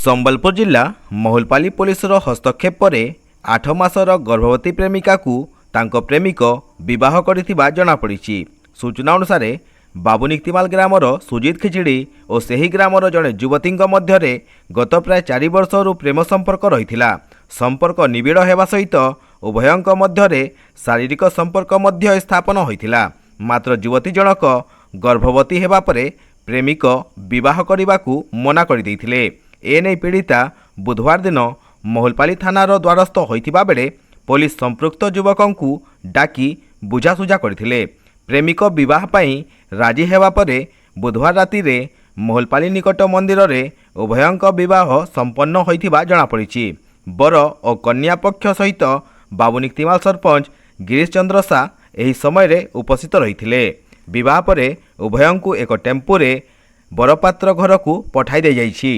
ସମ୍ବଲପୁର ଜିଲ୍ଲା ମହୁଲପାଲି ପୋଲିସର ହସ୍ତକ୍ଷେପ ପରେ 8 ମାସର ଗର୍ଭବତୀ ପ୍ରେମିକାକୁ ତାଙ୍କ ପ୍ରେମିକ ବିବାହ କରିଥିବା ଜଣାପଡ଼ିଛି। ସୂଚନା ଅନୁସାରେ, ବାବୁନିକ୍ତିମାଲ ଗ୍ରାମର ସୁଜିତ ଖିଚିଡ଼ି ଓ ସେହି ଗ୍ରାମର ଜଣେ ଯୁବତୀଙ୍କ ମଧ୍ୟରେ ଗତ ପ୍ରାୟ 4 ବର୍ଷରୁ ପ୍ରେମ ସମ୍ପର୍କ ରହିଥିଲା। ସମ୍ପର୍କ ନିବିଡ଼ ହେବା ସହିତ ଉଭୟଙ୍କ ମଧ୍ୟରେ ଶାରୀରିକ ସମ୍ପର୍କ ମଧ୍ୟ ସ୍ଥାପନ ହୋଇଥିଲା। ମାତ୍ର ଯୁବତୀ ଜଣକ ଗର୍ଭବତୀ ହେବା ପରେ ପ୍ରେମିକ ବିବାହ କରିବାକୁ ମନା କରିଦେଇଥିଲେ। ଏନେଇ ପୀଡ଼ିତା ବୁଧବାର ଦିନ ମହୁଲପାଲି ଥାନାର ଦ୍ୱାରସ୍ଥ ହୋଇଥିବା ବେଳେ ପୋଲିସ ସମ୍ପୃକ୍ତ ଯୁବକଙ୍କୁ ଡାକି ବୁଝାସୁଝା କରିଥିଲେ। ପ୍ରେମିକ ବିବାହ ପାଇଁ ରାଜି ହେବା ପରେ ବୁଧବାର ରାତିରେ ମହୁଲପାଲି ନିକଟ ମନ୍ଦିରରେ ଉଭୟଙ୍କ ବିବାହ ସମ୍ପନ୍ନ ହୋଇଥିବା ଜଣାପଡ଼ିଛି। ବର ଓ କନ୍ୟା ପକ୍ଷ ସହିତ ବାବୁନିକ୍ତିମାଲ ସରପଞ୍ଚ ଗିରିଶ ଚନ୍ଦ୍ର ସା ଏହି ସମୟରେ ଉପସ୍ଥିତ ରହିଥିଲେ। ବିବାହ ପରେ ଉଭୟଙ୍କୁ ଏକ ଟେମ୍ପୋରେ ବରପାତ୍ର ଘରକୁ ପଠାଇ ଦିଆଯାଇଛି।